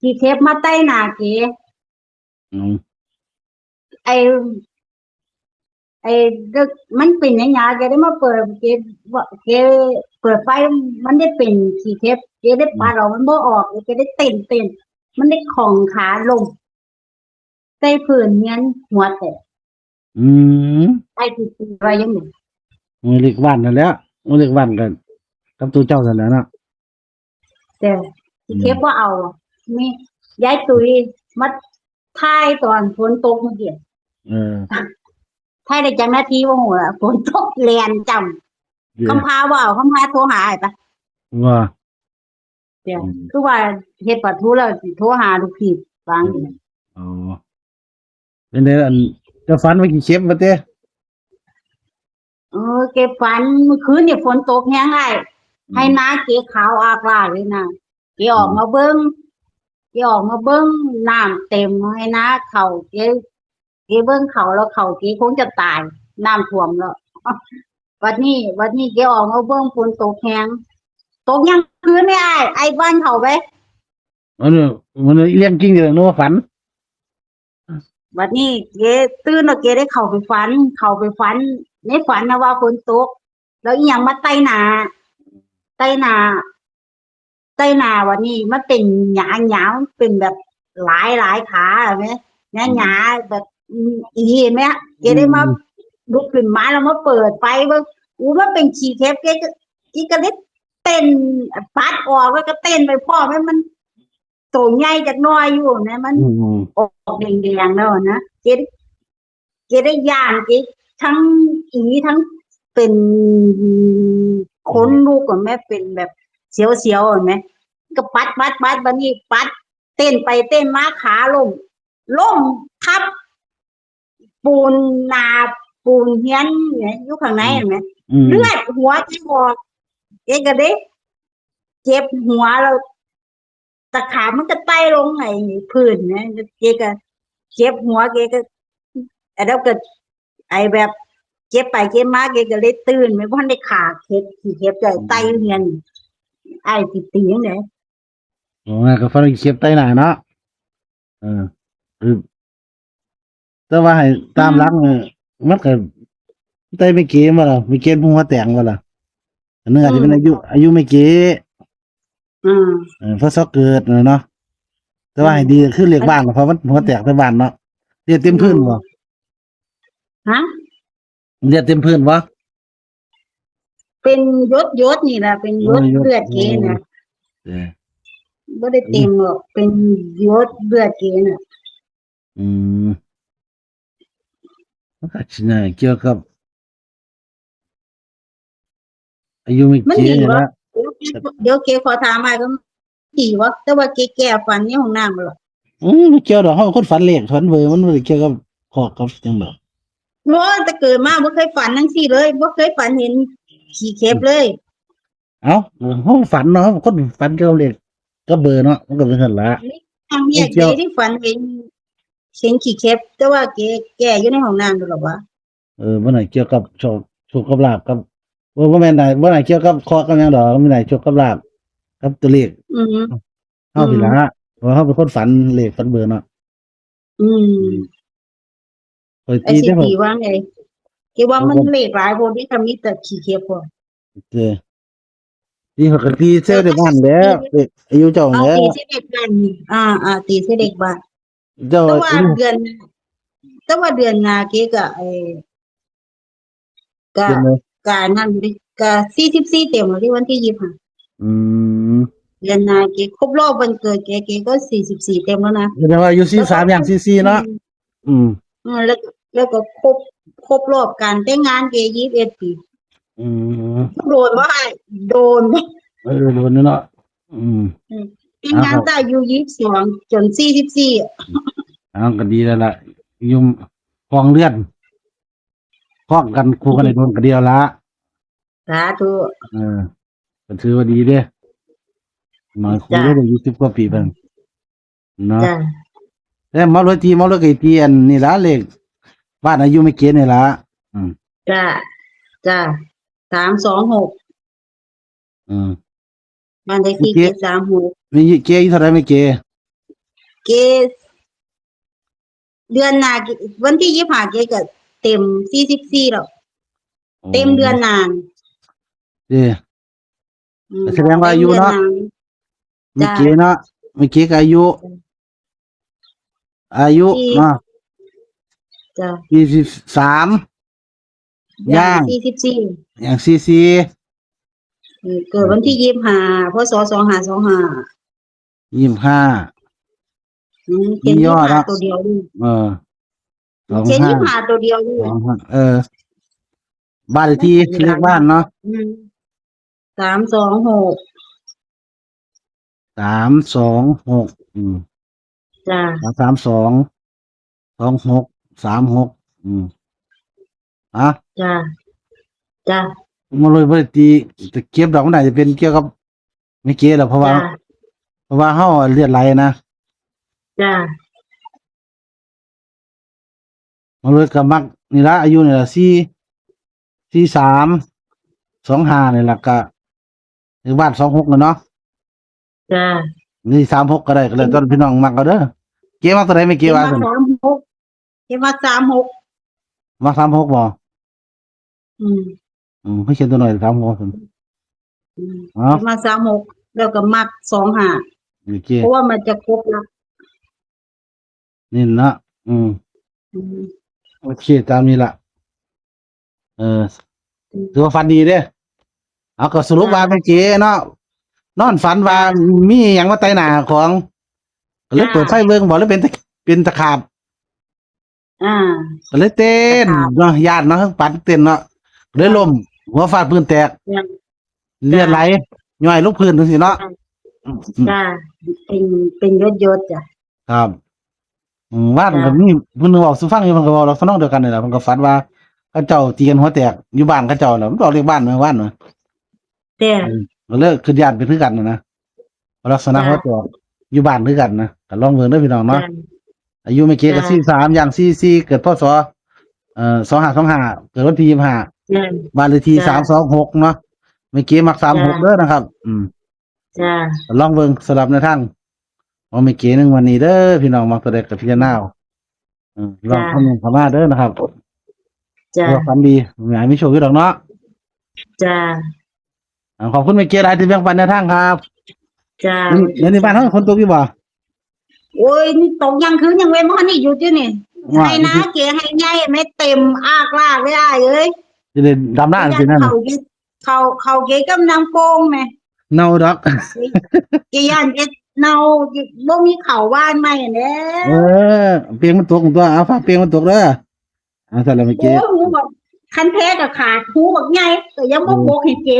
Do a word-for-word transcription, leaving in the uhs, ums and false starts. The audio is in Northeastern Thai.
ขี้เข็บมาไต่หน้าเก๋ อืม ไอ้ ไอ้เด็กมันเป็นหยังหยัง แกได้มาเปิด แกว่า แกเปิดไฟ มันได้เป็นขี้เข็บ แกได้ปัดออก มันบ่ออก แกได้เต้นเต้น มันได้ของขาล้ม ใส่พื้นเฮียนหัวแตก อืม ไอ้ที่ตีไว้ยังอยู่ มันเลขบ้านนั่นแหละ มันเลขบ้านกัน กับตัวเจ้านั่นแหละเนาะ แต่ขี้เข็บบ่เอา มียายตุ้ยมาถ่ายตอนฝนตกเมื่อกี้ เออ ถ่ายได้จักนาทีบ่ฮู้ล่ะ ฝนตกแล่นจ้ำ เดี๋ยว คำพาบ่เอา คำพาโทรหาอ้ายปะ ว่า เดี๋ยว อืม คือว่าเฮ็ดปลาทูแล้วสิโทรหาลูกพี่ฟัง เออ อ๋อ เป็นไงอัน เจ้าฝันว่าขี้เข็บมาเต้ เออ เก๋ฝันเมื่อคืนเนี่ยฝนตกแฮงอ้าย อืม ไฮ่นาเก๋ขาวอากลากเลยนะ เก๋ออกมาเบิ่ง เก๋ออกมาเบิ่ง น้ำเต็มไฮ่นาข้าว เก๋ เก๋เบิ่งข้าวแล้วข้าวเก๋คงจะตาย น้ำท่วมแล้ว บัดนี้ บัดนี้เก๋ออกมาเบิ่งฝนตกแฮง ตกยังคืนไม่อ้าย อ้ายบ้านเขาไป อันนี้ มันเรื่องจริงเลยนึกว่าฝัน บัดนี้เก๋ตื่นแล้วเก๋ได้เข้าไปฝัน เข้าไปฝัน ในฝันนะว่าฝนตก แล้วอีหยังมาไต่หน้า ไต่หน้า ไต่หน้า บัดนี้มันเป็นหญ้าๆ มันเป็นแบบหลายๆ ขาแหม หญ้าๆ แบบ อืม อีเห็นไหม เก๋ได้มา อืม ลุกขึ้นมาแล้วมาเปิดไฟเบิ่ง อู้ มันเป็นขี้เข็บ เก๋ก็ เก๋ก็เลยเต้น ปัดออกแล้วก็เต้นไปพร้อม มัน โตใหญ่จักหน่อยอยู่นะ มัน อืม ออกแดงๆ แล้วนะ เก๋ เก๋ได้ย่าน เก๋ทั้งอีทั้งเป็นขนลุกอะแม่ เป็นแบบเสียวๆ อะแม่ ก็ปัด ปัด ปัด บัดนี้ปัด เต้นไปเต้นมาขาล้ม ล้มทับปูนหน้าปูนเฮียนเนี่ย อยู่ข้างในอะแม่ อืม เลือดหัวจะออก เก๋ก็เด้ เจ็บหัวแล้ว ตะขาบมันก็ไต่ลงไอ้พื้นนะ เก๋ก็เจ็บหัว เก๋ก็ ไอ้เราก็ ไอ้แบบ เจ็บไปเจ็บมา เก๋ก็เลยตื่น ไม่ทันได้ขาเข็บ ขี้เข็บจะไต่เฮียน อ้ายสิตีจั่งใด๋ โอ้ย ก็ฝันว่าขี้เข็บไต่หน้าเนาะ เออ คือ แต่ว่าให้ตามหลักเนี่ย มันก็ไต่ไม่เก๋มาล่ะ ไม่เก๋หัวแตกมาล่ะ อันนึงอาจจะเป็นอายุ อายุไม่เก๋ อืม เออ พ.ศ.เกิดน่ะเนาะ แต่ว่าให้ดีก็คือเลขบ้าน เพราะมันหัวแตกแต่บ้านเนาะ เลือดเต็มพื้นบ่ ฮะ เลือดเต็มพื้นบ่ เป็นหยดๆ นี่ล่ะ เป็นหยด โอ้ย หยด เลือดเก๋น่ะ เออ บ่ได้เต็มหรอก เป็นหยดเลือดเก๋น่ะ อืม มันก็สิน่าเกี่ยวกับ อายุไม่เก๋นี่ละ เดี๋ยวเก๋ขอถามอ้ายก่อน ดีบ่ แต่ว่าเก๋แก้ฝันในห้องน้ำบ่ล่ะ อืม บ่เกี่ยวดอก เฮาคนฝันเลข ฝันเบอร์ มันบ่ได้เกี่ยวกับข้อกับหยังดอก โอ้ย แต่เกิดมาบ่เคยฝันจั่งซี้เลย บ่เคยฝันเห็นขี้เข็บเลย เอ้า เฮาฝันเนาะ คนฝันเกี่ยวกับเลขกับเบอร์เนาะ มันก็เป็นซั่นล่ะ ครั้งแรก บ่เกี่ยว เก๋ที่ฝันเห็น เห็นขี้เข็บ แต่ว่าเก๋แก้อยู่ในห้องน้ำอยู่หรอกวะ เออ บ่น่าเกี่ยวกับโชค โชคกับลาภกับ บ่ บ่แม่นได้ บ่น่าเกี่ยวกับเคราะห์กับหยังดอก บ่น่าโชคกับลาภกับตัวเลข อืม เฮาพี้ล่ะ อืม เพราะเฮาเป็นคนฝันเลขฝันเบอร์เนาะ อืม อืม ข้อย ไอ้ ตี สิ แต่ว่า ตีว่าไง คิดว่ามัน ผม เลขหลายโพดนี่ ถ้ามีแต่ขี้เข็บพอ เออ นี่ข้อยก็ตีใส่เลขบ้านแล้ว เลขอายุเจ้า เอา แล้ว ตีใส่เลขบ้าน อ่า อ่า ตีใส่เลขบ้าน เจ้า แต่ว่า อืม เดือน แต่ว่าเดือนหน้าเก๋ก็ ไอ้ ก็ เดือนไหน ก็นั่นอยู่ดิ ก็สี่สิบสี่เต็มแล้วที่วันที่ยี่สิบห้า อืม เดือนหน้าเก๋ครบรอบวันเกิดเก๋ เก๋ก็สี่สิบสี่เต็มแล้วนะ แสดงว่าอายุสี่สิบสาม ย่างสี่สิบสี่เนาะ อืม อืม เออ แล้วก็ แล้วก็ครบ ครบรอบการแต่งงานเก๋ ยี่สิบเอ็ดปี อืม โดนบ่อ้าย โดน เออ โดนอยู่เนาะ อืม อืม แต่งงาน อ้าว แต่อายุยี่สิบสอง จนสี่สิบสี่ อ้าว ก็ดีแล้วล่ะ อยู่ครองเรือน ครองกันคู่กันได้โดนก็ดีแล้วล่ะ สาธุ เออ ก็ถือว่าดีเด้ หมายคู่ จ้ะ ได้อายุสิบกว่าปีเพิ่น เนาะ จ้ะ แล้วเมารวยตี เมารวยก็ตีอันนี่ล่ะ เลขบ้านอายุแม่เก๋นี่ล่ะ อืม จ้ะ จ้ะ สามสองหก อืม บ้านเลขที่ แม่เก๋ เจ็ดสามหก แม่เก๋อายุเท่าไหร่แม่เก๋ เก๋เดือนหน้าเก๋วันที่ยี่สิบห้าเก๋ก็เต็มสี่สิบสี่แล้ว โอ้ เต็มเดือนหน้า เด้ อืม แสดงว่าอายุเนาะ เต็มเดือนหน้า แม่เก๋เนาะ จ้ะ แม่เก๋ก็อายุ จ้ะ อายุ สี่ เนาะ จ้ะ สี่สิบสาม ย่าง ย่าง สี่สิบสี่ ย่างสี่สิบสี่ เออ เกิดวันที่ยี่สิบห้า พ.ศ. สองห้าสองห้า ยี่สิบห้า อืม เขียน มียอด ยี่สิบห้า ละ ตัวเดียวนี่ เออ เขียน สองห้า ยี่สิบห้า ตัวเดียวนี่ สองห้า เออ บ้านเลขที่ เลขบ้านเนาะ อืม สามสองหก สามสองหก อืม จ้ะ สามสอง สองหก สามหก อืม อ่ะ จ้ะ จ้ะ มาเลยบ่ได้ตี แต่เก็บดอกมันอาจจะเป็นเกี่ยวกับแม่เก๋แหละ เพราะว่า จ้ะ เพราะว่าเฮาเลือดไหลนะ จ้ะ มาเลยก็มักนี่ละ อายุนี่ละ สี่ สี่สาม สองห้า นี่ละ ก็เลขบ้าน สองหก น่ะเนาะ จ้ะ นี่ สามหก ก็ได้ ก็แล้วแต่พี่น้องมักเอาเด้อ เก๋มักตัวใดแม่เก๋ว่าซั่น เก๋มัก สามหก เก๋มัก สามหก มัก สามหก บ่ อืม อืม ให้เขียนตัวหน่อย สามหก ซั่น อืม เอ้า เก๋มัก สามหก แล้วก็มัก สองห้า โอเค เพราะว่ามันจะครบละ นี่เนาะ อืม อืม โอเค ตามนี้ละ เออ อืม ถือว่าฝันดีเด้ เอา ก็สรุปว่า จ้ะ แม่เก๋เนาะ นอนฝันว่า จ้ะ มีหยังมาไต่หน้าของ ก็เลย จ้ะ เปิดไฟเบิ่ง บ่ หรือเป็นตะ เป็นตะขาบ อ่า ก็เลยเต้น ตะขาบ เนาะ ย่านเนาะ ฝันเต้นเนาะ เลยล้ม หัวฟาดพื้นแตก จ้ะ เลือดไหล จ้ะ ย้อยลงพื้นจังซี่เนาะ จ้ะ อืม อืม จ้ะ เป็น เป็นหยดๆ จ้ะ ครับ อืม ว่านก็ จ้ะ มีผู้หนึ่งเว้าสู่ฟังอยู่ เพิ่นก็เว้าลักษณะเดียวกันนี่แหละ เพิ่นก็ฝันว่าเขาเจ้าตีกันหัวแตกอยู่บ้านเขาเจ้าน่ะ มันออกเลขบ้านเมื่อวานน่ะ แต่ เออ ก็เลยคิดย้านเป็นคือกันน่ะนะ ลักษณะ จ้ะ หัวแตกอยู่บ้านคือกันนะ ก็ลองเบิ่งเด้อพี่น้องเนาะ จ้ะ อายุแม่เก๋ก็ จ้ะ สี่สิบสาม ย่าง สี่สิบสี่ เกิด พ.ศ. เอ่อ สองห้าสองห้า เกิดวันที่ยี่สิบห้า จ้ะ บ้านเลขที่ จ้ะ สามสองหก เนาะ แม่เก๋มัก สามหก จ้ะ เด้อนะครับ อืม จ้ะ ลองเบิ่งสำหรับแนวทางของแม่เก๋ในวันนี้เด้อ พี่น้องมักตัวใดก็พิจารณาเอา อืม ลอง จ้ะ คอมเมนต์เข้ามาเด้อนะครับ จ้ะ เพื่อความดี อยากให้มีโชคอยู่ดอกเนาะ จ้ะ อ่า ขอบคุณแม่เก๋หลายที่แบ่งปันแนวทางครับ จ้ะ เดี๋ยวนี้บ้านเฮาฝนตกอยู่บ่ โอ้ย นี่ตกยังคืนยังเว้น บ่ทันได้หยุดอยู่นี่ ว่า ไฮ่นาเก๋ไฮ่ใหญ่แม่เต็มอากลากเลยอ้ายเอ้ย สิได้ดำนา ย่าน สินั่น เขาเก๋ เขา เขาเก๋กำลังโป่งแม่ เน่าดอก เก๋ย่านเก๋เน่า บ่มีเขาหว่านใหม่แหน่ เออ เปียงมันตกตัว เอา ฟ้าเปียงมันตกเด้อ อ่า ซั่นล่ะแม่เก๋ โอ้ หูบัก คันแท้ก็ขาด หูบักใหญ่ ก็ยังบ่ เออ ปกให้เก๋